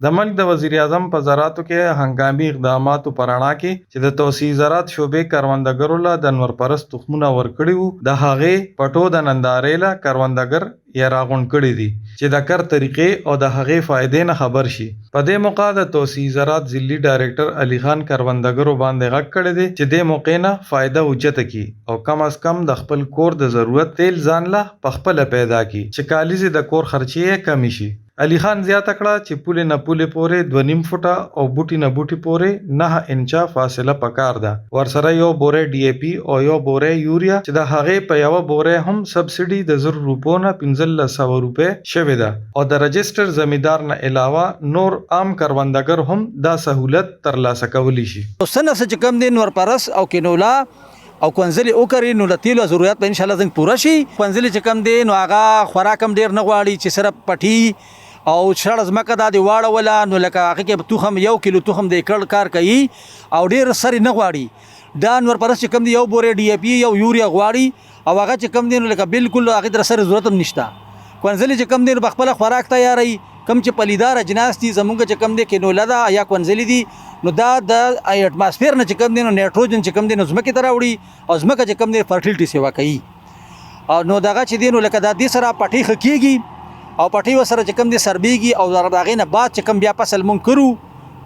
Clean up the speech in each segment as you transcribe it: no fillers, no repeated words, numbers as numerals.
د ملک د وزیراعظم په زراعتو کې هنګامي اقداماتو په رڼا کې چې د توسیع زراعت شعبې کروندګرو له د نورپرست تخمونه ورکړي وو، د هغې پټو د نندارې له کروندګر یې راغونډ کړي دي چې د کر طریقې او د هغې فایدې نه خبر شي. په دې موقع د توسیع زراعت ضلعي ډایرکټر علي خان کروندګرو باندې غږ کړی دی چې دې موقع نه فایده اوچته کړي او کم از کم د خپل کور د ضرورت تیل ځانله په خپله پیدا کړي چې کالیزې د کور خرچې یې کمې شي. علي خان زیاته کړه چې پولې نه پولې پورې دوه نیم فوټه او بوټي نه بوټي پورې نهه انچه فاصله پکار ده، ورسره یو بوری ډي ای پي او یو بوری یوریا چې د هغې په یوه بوری هم سبسډي د زرو روپو نه 1500 روپۍ شوې ده او د رجسټر زمیندار نه علاوه نور عام کروندګر هم دا سهولت ترلاسه کولی شي. څه نه څه چې کوم دی نورپرس او کینولا او کنځلې وکري نو د تیلو ضرورت به ان شاء الله زموږ پوره شي. کنځلې چې کوم دی نو هغه خوراک هم ډیر نه غواړي چې صرف پټي او شړه ځمکه دا دی واړوله نو لکه هغه کې تخم 1 کیلو تخم د ایکړ کار کوي او ډیر سر نه غواړي. دا نور پرس چې کوم دی یو بورې ډي ای پي یو یوریا غواړي او هغه چې کوم دی نو لکه بالکل هغه تر سره ضرورت هم نشته. کنځلې چې کوم دی نو په خپل خوراک تیاروي، کوم چې پلیدار اجناس دي زمونږ چې کوم دی کینوله ده یا کنځلې دي نو دا د اټماسفیر نه چې کوم دی نو نایټروجن چې کوم دی نو ځمکې ته راوړي او ځمکه چې کوم دی فرټیلیټي سیوا کوي او نو دغه چې دی نو لکه دا دې سره پټي ښه کیږي او پټي وسره چې کوم دی سربیږي او د هغې نه بعد چې کوم بیا فصل مونږ کرو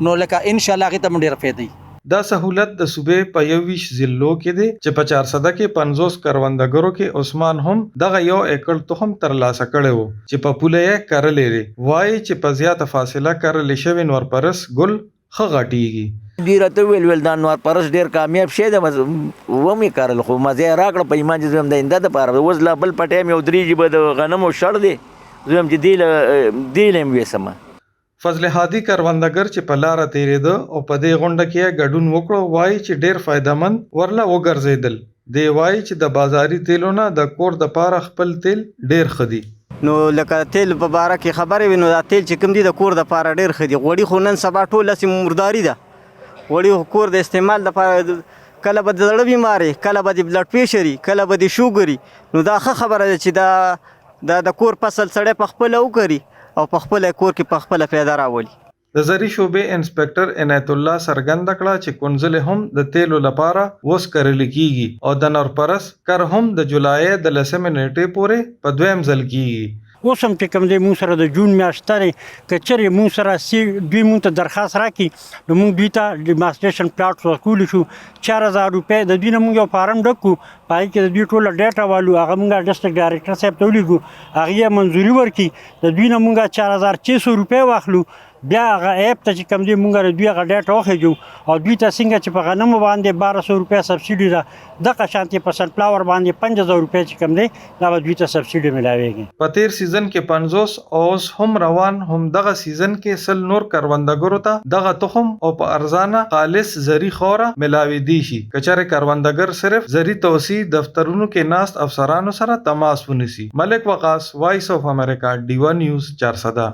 نو لکه ان شاء الله هغې ته مونږ ډېره فایده وي. دا سهولت د صوبې په 21 ضلعو کې دی چې په چارسده کې 50 کروندګرو کې عثمان هم دغه یو ایکړ تخم ترلاسه کړی و چې په پوله یې کرلی دی، وايي چې په زیاته فاصله کرل شوی نورپرس ګل ښه غټیږي. دوی راته وویل، ویل دا نورپرس ډېر کامیاب شی دی، بس ومې کرل، خو مزه یې راکړه په ایمان چې زه وایم د آینده دپاره به اوس لا بل پټی مې یو درې جیبه د غنمو شړ دی، زه وایم چې دې له یې هم ویسم. فضل هادي کروندګر چې په لاره تېرېده او په دې غونډه کې یې ګډون وکړو، وايي چې ډېر فایده مند ورله وګرځېدل. دی وايي چې د بازاري تېلو نه د کور دپاره خپل تېل ډېر ښه دي. نو لکه تېل په باره کې خبرې وي نو دا تېل چې کوم دي د کور دپاره ډېر ښه دي. غوړي خو نن سبا ټول هسې مرداري ده، غوړي خو کور د استعمال دپاره کله به د زړه بیمار یې، کله به د بلډ پریشر یې، کله به د شوګر یې، نو دا ښه خبره ده چې دا د کور فصل سړی په خپله وکري او په خپله کور کې په خپله پیدا راولي. د زرعي شعبې انسپکټر عنایت الله څرګنده کړه چې کونځلې هم د تېلو لپاره اوس کرل کېږي او د نورپرس کر هم د جولایۍ د لسمې نېټې پورې په دویم ځل کېږي. اوس هم چې کوم دی موږ سره د جون میاشت شته دی، که چېرې موږ سره سي دوی موږ ته درخواست راکړي نو موږ دوی ته ډیمانسټریشن پلاټ ورکولی شو. 4000 روپۍ د دوی نه موږ یو فارم ډک کړو، په هغې کې د دوی ټوله ډیټا والو، هغه موږ ډسټرکټ ډایریکټر صاحب ته ولیږو، هغې یې منظوري ورکړي، د دوی نه موږ 4600 روپۍ واخلو، بیا هغه ایپ ته چې کوم دی موږ د دوی هغه ډیټا وخېجو او دوی ته څنګه چې په غنمو باندې 1200 روپۍ سبسیډي ده دغه شانتې په سنفلاور باندې 5000 روپۍ چې کوم دی دا به دوی ته سبسیډي ملاویږي. په تېر سیزن کې 50 او اوس هم روان هم دغه سیزن کې 100 نور کروندګرو ته دغه تخم او په ارزانه خالص زرعي خوره ملاوېدی شي که چېرې کروندګر صرف زرعي توسیع دفترونو کې ناست افسرانو سره تماس ونیسي. ملک وقاص، وایس اف امریکا، ډیوه نیوز، چارسده.